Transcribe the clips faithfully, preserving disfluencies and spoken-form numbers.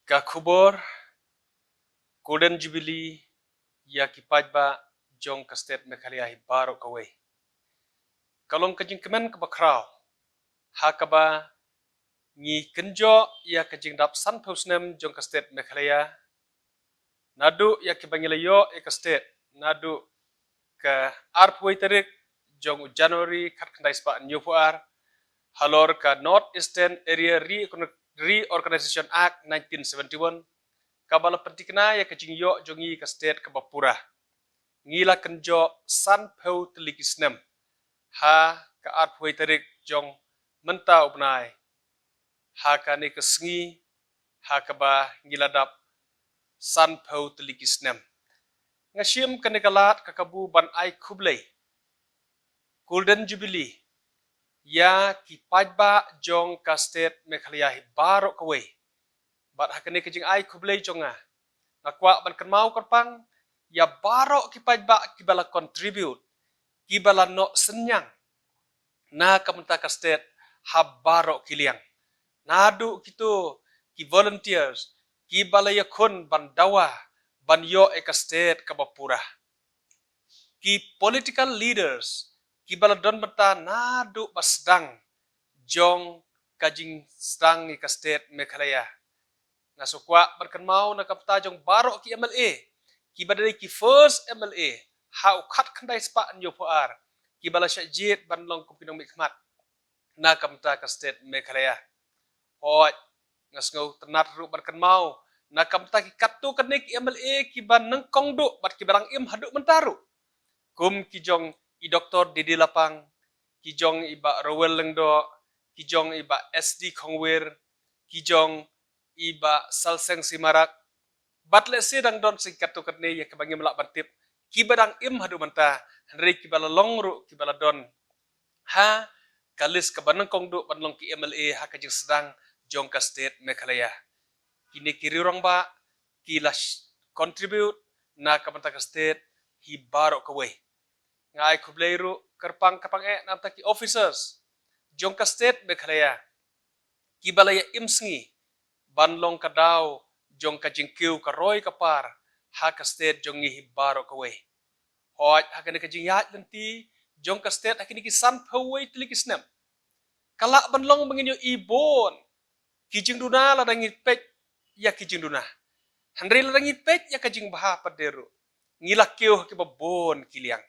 Ka khubor Golden Jubilee ïa ki paidbah jong ka state Meghalaya hi baroh kawei ka long ka jingkmen kaba khraw ha kaba ngi kynjoh ïa ka jingdap sanphew snem jong ka state Meghalaya. Naduh ïa kiba ngi la ïoh ïa ka state naduh ka arphew tarik jong u January khatkhyndai spah hynñiewphew ar, halor ka North Eastern Area Reorgan-, Reorganization Act nineteen seventy-one, kaba la pynthikna ïa ka jingïoh jong ngi ka state kaba pura. Ngi la kynjoh sanphew tylli ki snem ha ka arphew tarik jong mynta u bnai, ha kane ka sngi ha kaba ngi la dap sanphew tylli ki snem. Nga shim kane ka lad ka kabu ban ai khublei Golden Jubilee ïa ki paidbah jong ka state Meghalaya hi baroh kawei. Bad ha kane ka jingai khublei jong nga, nga kwah ban kynmaw kyrpang ïa baroh ki paidbah kiba la contribute, kiba la noh synñiang na ka bynta ka state ha baroh ki liang. Naduh kito ki volunteers kiba la ïakhun ban dawa ban ïoh ïa ka state kaba pura, ki political leaders kiba la don bynta naduh ba sdang jong ka jingsdang ïa ka state Meghalaya. Nga sngewkwah ban kynmaw na ka bynta jong baroh ki M L A kiba dei ki first M L A ha u khatkhyndai spah hynñiewphew ar, kiba la shah jied ban long kum ki nongmihkhmat na ka bynta ka state Meghalaya. Hooid, nga sngewtynnat ruh ban kynmaw na ka bynta ki katto katne ki M L A kiba nyngkong duh bad kiba dang im haduh mynta ruh, kum ki jong i Doktor Didi Lapang, ki jong i Bah Rowell Lyngdoh, ki jong i Bah S D Khongwir, ki jong i Bah Salseng Simarak, bad lehse dang don sa ki katto katne ïa kiba ngim lah ban tip, kiba dang im haduh mynta, hynrei kiba la long ruh kiba la don ha ka list kaba nyngkong duh ban long ki M L A ha ka jingsdang jong ka state Meghalaya. Kine ki riew rangbah ki la sh-, contribute na ka bynta ka state hi baroh kawei. Nga ai khublei ruh kyrpang kyrpang eh na ka bynta ki officers jong ka state Meghalaya, kiba la ïa im sngi ban long ka daw jong ka jingkiew ka roi ka par ha ka state jong ngi hi baroh kawei. Hooid, ha kane ka jingïaid lynti jong ka state ha kine ki sanphew wei tylli ki snem, ka lah ban long ba ngin ïohi bun ki jingduna lada ngi peit ïa ki jingduna. Hynrei lada ngi peit ïa ka jingbha pat de ruh, ngi la kiew ha kiba bun ki liang.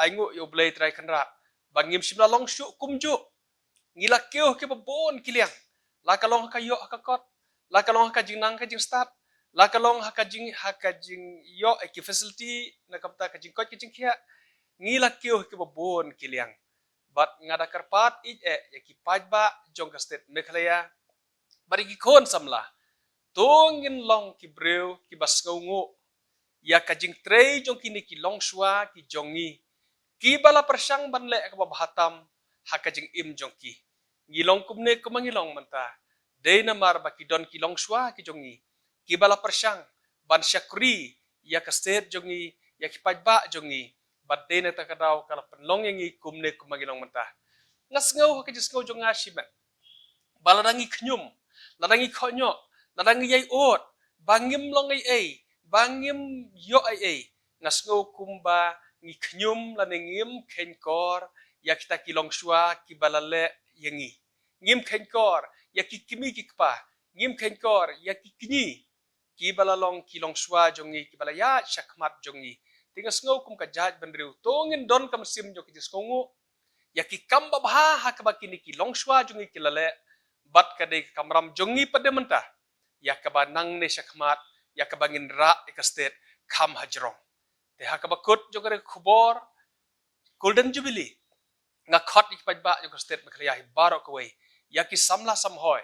Ai nguh ïa U Blei Trai Kynrad ba ngim shym la long shuh kumjuh. Ngi la kiew ha kiba bun ki liang, la ka long ha ka ïoh ha ka kot, la ka long ha ka jingnang ka jingstad, la ka long ha ka jing, ha ka jingïoh ïa ki facility na ka bynta ka jingkoit ka jingkhiah. Ngi la kiew ha kiba bun ki liang. Bad nga da kyrpad ïeit eh ïa ki paidbah jong ka state Meghalaya bad ïa ki khun samla, to ngin long ki briew kiba sngewnguh ïa ka jingtrei jong kine ki longshuwa ki jong ngi, kiba la pyrshang ban leh kaba bha tam ha ka jingim jong ki. Ngi long kumne kumba ngi long mynta dei namar ba ki don ki longshuwa ki jong ngi, kiba la pyrshang ban shakri ïa ka state jong ngi, ïa ki paidbah jong ngi, bad dei na kata ka daw ka la pynlong ïa ngi kumne kumba ngi long mynta. Nga sngew ha ka jingsngew jong nga shimet ba lada ngi khñium, lada ngi khohñioh, lada ngi ïai ud ba ngim long ei ei, ba ngim ïoh ei ei, nga sngew kumba ngi khñium lane ngim kheiñkor ïa kita ki longshuwa kiba la leh ïa ngi. Ngim kheiñkor ïa ki kmie ki kpa, ngim kheiñkor ïa ki kñi kiba la long ki longshuwa jong ngi, kiba la ïaid shakhmat jong ngi. Te nga sngew kum ka jaitbynriew to ngin don ka mynsiem jong ka jingsngewnguh ïa ki kam babha ha kaba kine ki longshuwa jong ngi ki la leh, bad ka dei ka kamram jong ngi pat de mynta ïa kaba nangne shakhmat, ïa kaba ngin rah ïa ka state kham hajrong. Te ha kaba kut jong kane ka khubor Golden Jubilee, nga khot ïa ki paidbah jong ka state Meghalaya hi baroh kawei, ïa ki samla samhoi,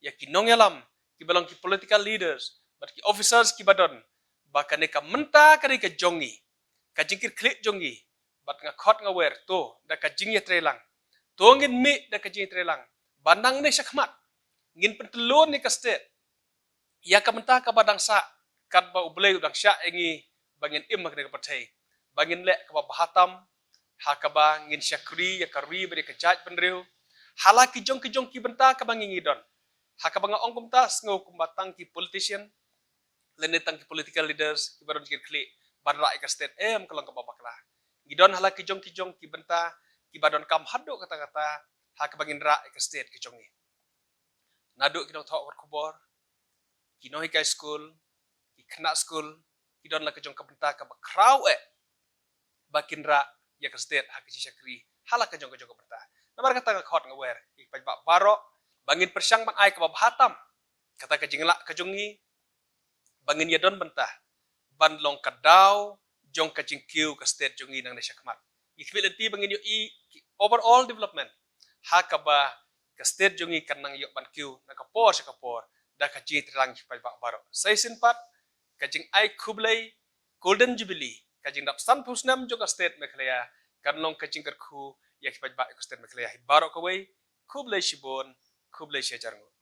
ïa ki nongïalam kiba long ki political leaders bad ki officers kiba don, ba kane ka mynta ka dei ka jong ngi, ka jingkitkhlieh jong ngi. Bad nga khot nga wer, to da ka jingïatreilang, to ngin mih da ka jingïatreilang ba nangne shakhmat ngin pyntyllun ïa ka state ïa ka bynta kaba dang sah, katba U Blei u dang shah ïa ngi ba ngin im ha kane ka pyrthei, ba ngin leh kaba bha tam, ha kaba ngin shakri ïa ka ri bad ïa ka jaitbynriew ha la ki jong ki jong ki bynta kaba ngi ngi don. Ha kaba nga ong kumta, sngew kumba tang ki politician lane tang ki political leaders kiba don jingkitkhlieh ban rah ïa ka state, em, ka long kaba bakla. Ngi don ha la ki jong ki jong ki bynta kiba donkam haduh katta katta ha kaba ngin rah ïa ka state ka jong ngi. Naduh ki nongthoh khubor, ki nonghikai skul, ki khynnah skul, ki don la ka jong ka bynta kaba khraw eh ba kin rah ïa ka state ha ka jingshakri ha la ka jong ka jong ka bynta. Namar kata nga khot nga wer ïa ki paidbah baroh ba ngin pyrshang ban ai kaba bha tam kata ka jinglah ka jong ngi, ba ngin ïa don bynta ban long ka daw jong ka jingkiew ka state jong ngi nangne shakhmat. Ngi khmih lynti ba ngin ïohi ki overall development ha kaba ka state jong ngi kan nang ïoh ban kiew na ka por sha ka por da ka jingtreilang ki paidbah baroh. Sa shisien pat, ka jingai khublei Golden Jubilee, ka jingdap sanphew snem jong ka state Meghalaya, kan long ka jingkyrkhu ïa ki paidbah ïa ka state Meghalaya hi baroh kawei. Khublei shibun, khublei shihajar nguh.